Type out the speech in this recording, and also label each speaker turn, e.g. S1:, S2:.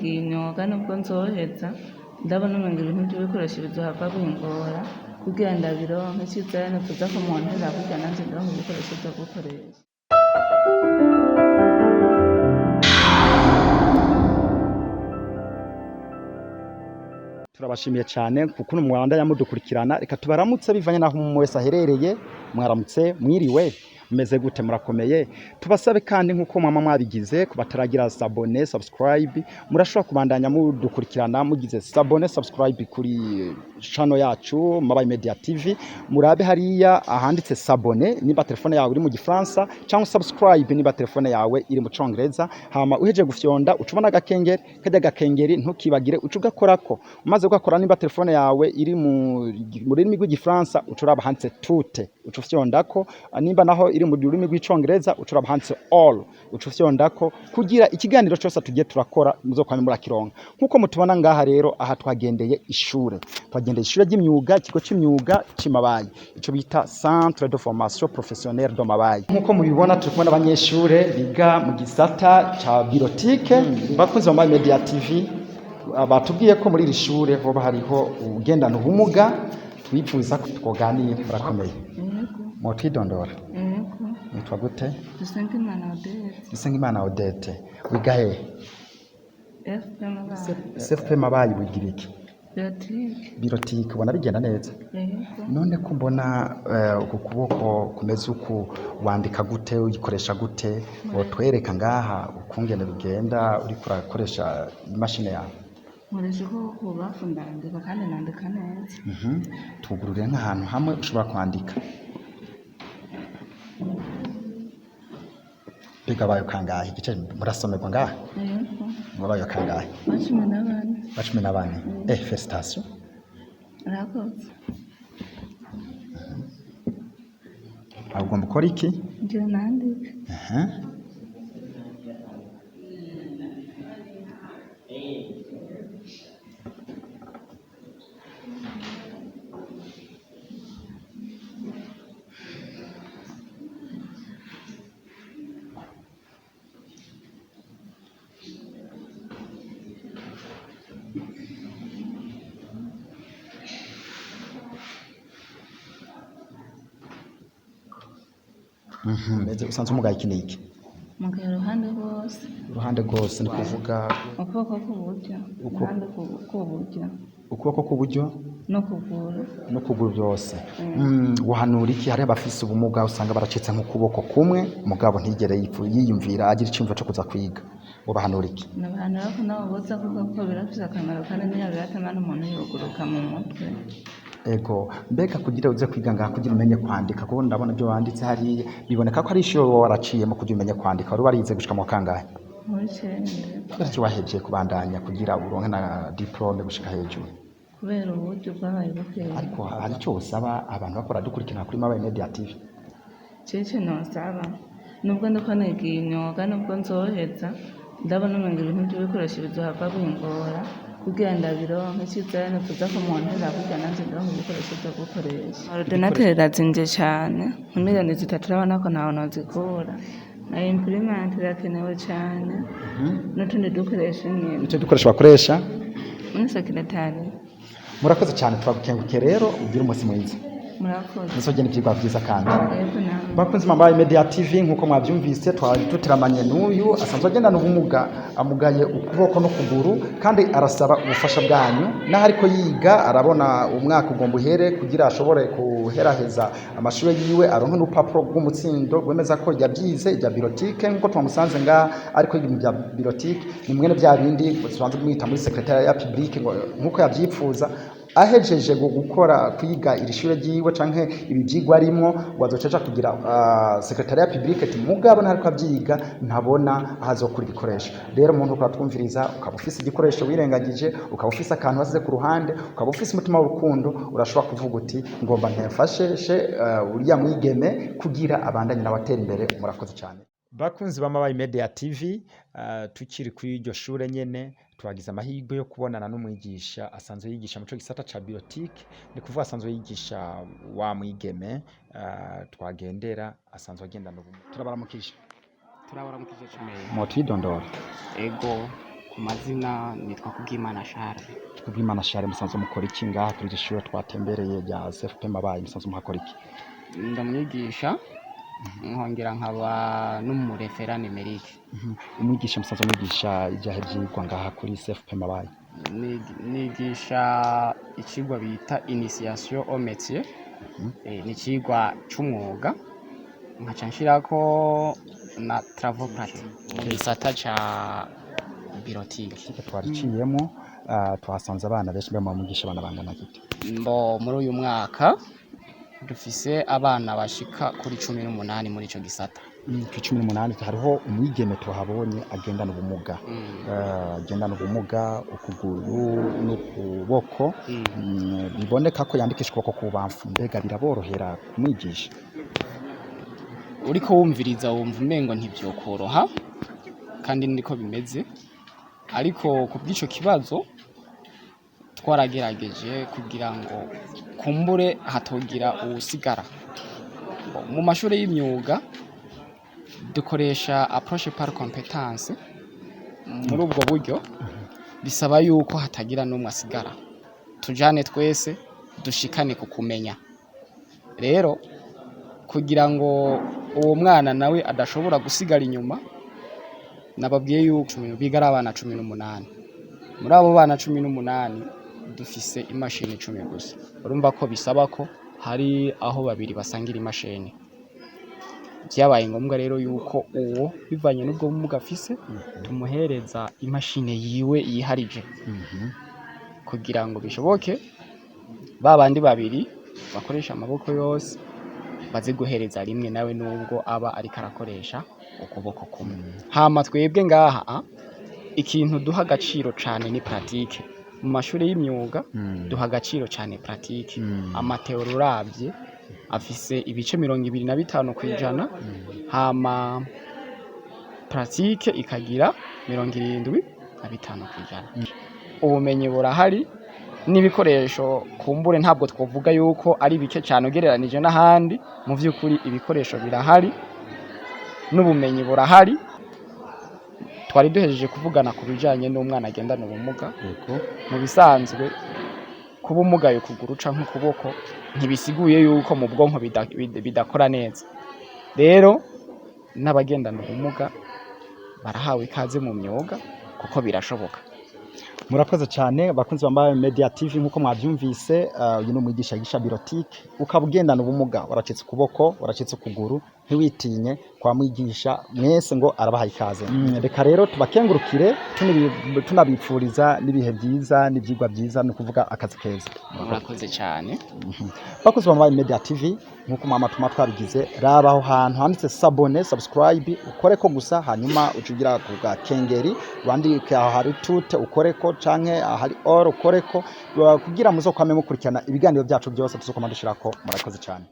S1: nigiye imyuga, nubwo nzoheza ndabona umenga ibintu vy'ibikoresho bizohava bingora kugira ndabironke. Iciza rero nipfuza ko mwonterera kugira nanje ndonke ibikoresho vyo gukoresha.
S2: Turabashimiye cyane kuko mwanda yamudukurikirana. Reka tubaramutse bivanye naho umuntu wese aherereye. Mwaramutse, mwiriwe, mumeze gute? Murakomeye? Tubasabe kandi nkuko mwama mwabigize, kubataragira s'abonner, subscribe, murashobora kubandanya mudukurikirana mugize s'abonner, subscribe kuri channel yacu Mabayi Media TV. Murabe hariya ahanditse s'abonner niba telefone yawe iri mu Gifaransa, cyangwa subscribe niba telefone yawe iri mu Congereza. Hama uheje gufyonda, uca ubona agakengeri. Kajya gakengeri ntukibagire, uca ugakorako. Umaze kugakora, niba telefone yawe iri mu rurimi rw'Igifaransa, uca uraba handitse toutes, uca ufyondako. Nimba naho iri mu rurimi rw'Icongereza, uca uraba handitse all, uca ufyondako, kugira ikiganiro cyose tugiye turakora muzokwame murakironka. Nkuko mutubona ngaha rero, aha twagendeye ishure, twagendeye ishure ry'imyuga, ikigo c'imyuga c'Imabayi, ico bita Centre de Formation Professionnelle de Mabayi. Nkuko mubibona, turi kumwe n'abanyeshure biga mu gisata ca bureautique. Bakunzi ba Mabayi Media TV, batubwiye ko muri iri shure hoba hariho ugendana ubumuga, twifuza ko twoganira. Murakomeye?
S1: Yego.
S2: Mwotwidondora?
S1: Yego.
S2: Nitwa gute?
S1: Dusengimana Odette.
S2: Dusengimana Odette, wiga hehe?
S1: FP Mabayi.
S2: CFP Mabayi, wigira iki?
S1: Bureautique.
S2: Bureautique, ubona bigenda neza?
S1: Yego.
S2: None ko mbona uku kuboko kumeze uku, wandika gute, uyikoresha gute? Wotwereka ngaha ukungene bigenda uriko urakoresha imashini yawe?
S1: Nkoresha ukuboko k'ububafu, ndandika kandi nandika neza.
S2: Tugurure nk'ahantu hamwe ushobora kwandika. Mbega bayo kangahe igice murasomerwa ngaha?
S1: Yego.
S2: Wabaye kangahe?
S1: Wa 14.
S2: Wa 14, félicitations.
S1: Urakoze.
S2: Aho ugomba ukora iki?
S1: Ngira nandike.
S2: Aha. Meze usanzwe umugaye iki n'iki?
S1: Mugaye uruhande rwose.
S2: Uruhande rwose ni kuvuga?
S1: Ukuboko k'uburyo. Uruhande k'uburyo.
S2: Ukuboko k'uburyo.
S1: No kuguru.
S2: No kuguru byose. Wahanura iki? Hariho abafise ubumuga usanga baracitse nk'ukuboko kumwe, mugabo ntigere yiyumvira agira iciyumviro co kuza kwiga. Wobahanura iki?
S1: Nabahanura ko nabo boza kuko ko birafise akamaro, kandi niyo biratuma n'umuntu yuguruka mu mutwe.
S2: Ego, mbega kugira uze kwiga ngaha, kugira umenye kwandika, kuko ndabona ibyo wanditse hariya biboneka ko ari ishure woba waraciyemo kugira umenye kwandika. Wari warize gushika mu wa kangahe?
S1: Muri cenda.
S2: Kubera iki wahevye kubandanya kugira uronke na diplôme gushika hejuru?
S1: Kubera uburyo bwabaye bukeya.
S2: Ariko hari ico wosaba abantu bakora dukurikirana kuri Mabayi Media TV?
S1: Cece nosaba, nubwo ndiko nigiye imyuga, nubwo nzoheza ndabona umenga ibintu vy'ibikoresho bizohava bingora kugira ndabironke. Iciza rero nipfuza ko mwonterera kugira nanje ndonke ibikoresho vyo gukoresha. Ordinateur irazimvye cane, nka miliyoni 3 urabona ko ntaho nozikura. Na imprimante irakenewe cane, n'utundi dukoresho nyene.
S2: Icyo dukoresho bakoresha
S1: Muri secrétariat.
S2: Murakoze cyane, turagukenguke rero, ugire umunsi mwiza.
S1: Murakoze.
S2: Muzogena ivyigwa vyiza kandi.
S1: Yego, namwe.
S2: Bakunzi Mabayi Media TV, nkuko mwavyumvise, twari tuteramanye n'uyu asanzwe agendana ubumuga, amugaye ukuboko n'ukuguru, kandi arasaba ubufasha bwanyu. Naho ariko yiga, arabona umwaka ugomba uhere kugira ashobore kuheraheza amashuri yiwe, aronke n'urupapuro rw'umutsindo rwemeza ko yabyize ibya bureautique. Nkuko twamusanze ngaha ariko yiga ibya bureautique, ni mwene bya bindi tubanza kumwita muri secrétariat public, ngo nkuko yavyipfuza ahejeje gukora kwiga iri shure ryiwe canke ibi vyigwa arimwo, ngo azoca aja kugira secrétariat public. Ati mugabo ntariko avyiga, ntabona aho azokura ibikoresho. Rero umuntu ukaba twumviriza, ukaba ufise igikoresho wirengagije, ukaba ufise akantu wasize ku ruhande, ukaba ufise umutima w'urukundo, urashobora kuvuga uti ngomba ntefasheshe uriya mwigeme kugira abandanye nawe atera imbere. Murakoze cyane, bakunzi ba Mabayi Media TV. Tukiri kuri iryo shure nyene, twagize amahirwe yo kubonana n'umwigisha asanzwe yigisha mu co gisata ca bureautique, ni kuvuga asanzwe yigisha wa mwigeme twagendera asanzwe agendana ubumuga. Turabaramukije.
S3: Turabaramukije cyane.
S2: Mwotwidondora?
S3: Ego. Ku mazina nitwa Kubwimana Charles.
S2: Kubwimana Charles, musanzwe mukora iki ngaha kuri iri shure twatembereye rya CFP Mabayi? Musanzwe muhakora iki?
S3: Ndamwigisha, nkongera nkaba n'umu référent numérique.
S2: Umwigisha, musanzwe mwigisha ivyahe vyigwa ngaha kuri CFP Mabayi?
S3: Nigisha icigwa bita initiation au métier. Ni icigwa c'umwuga, nkaca nshirako na travaux pratiques mu gisata ca bureautique.
S2: Twariciyemo, twahasanze abana benshi. Mbe mwigisha abana bangana gute?
S3: Mbo muri uyu mwaka dufise abana bashika kuri 18 muri ico gisata.
S2: Ku 18 hariho umwigeme tuhabonye agendana ubumuga. Agendana ubumuga ukuguru n'ukuboko. Biboneka ko yandikisha ukuboko k'ububamfu. Mbega biraborohera kumwigisha?
S3: Uriko wumviriza wumva umengo ntivyokoroha, kandi niko bimeze, ariko ku bw'ico kibazo twaragerageje kugira ngo kumbure hatogira uwusigara. Mu mashuri y'imyuga dukoresha approche par compétence. Muri ubwo buryo bisaba yuko hatagira n'umwe asigara, tujane twese dushikane ku kumenya. Rero kugira ngo uwo mwana nawe adashobora gusigara inyuma, nababwiye yuko biga ari abana 18. Muri abo bana 18 dufise imashini 10 gusa. Urumva ko bisaba ko hari aho babiri basangira imashini. Vyabaye ngombwa rero yuko uwo, bivanye n'ubwo bumuga afise, tumuhereza imashini yiwe yiharije kugira ngo bishoboke ba bandi babiri bakoresha amaboko yose baze guhereza rimwe nawe, nubwo aba ariko arakoresha ukuboko kumwe. Hama twebwe ngaha ikintu duha agaciro cane ni pratique. Mu mashuri y'imyuga duha agaciro cane pratique. Ama théories uravye afise ibice 25%, hama pratique ikagira 75%. Ubumenyi burahari n'ibikoresho, kumbure ntabwo twovuga yuko ari bike cyane ugereranije n'ahandi. Mu vy'ukuri ibikoresho birahari n'ubumenyi burahari. Twari duhejeje kuvugana ku bijanye n'umwana agendana ubumuga. Mu bisanzwe kuba umugaye ukuguru canke ukuboko ntibisiguye yuko mu bwonko bidakora neza. Rero n'abagendana ubumuga barahawe ikaze mu myuga kuko birashoboka.
S2: Murakoze cyane, bakunzi bambaye Media TV. Nkuko mwabyumvise, uyu ni umwigisha yigisha bureautique. Ukaba ugendana ubumuga, waracitse ukuboko, waracitse ukuguru, ntiwitinye kwa mwigisha. Mwese ngo arabahaye ikaze. Reka rero tubakengurukire, tunabipfuriza n'ibihe byiza n'ibyigwa byiza, ni ukuvuga akazi keza.
S3: Murakoze cyane.
S2: Bakozi bambaye Media TV, nkuko mama tuma twabigize, raba aho hantu handitse s'abonner, subscribe, ukoreko gusa, hanyuma ucugira ku gakengeri, wandike aho hari tout ukoreko, canke ahari all ukoreko, kugira muzokwame mukurikirana ibiganiro byacu byose tuzokoma dushirako. Murakoze cyane.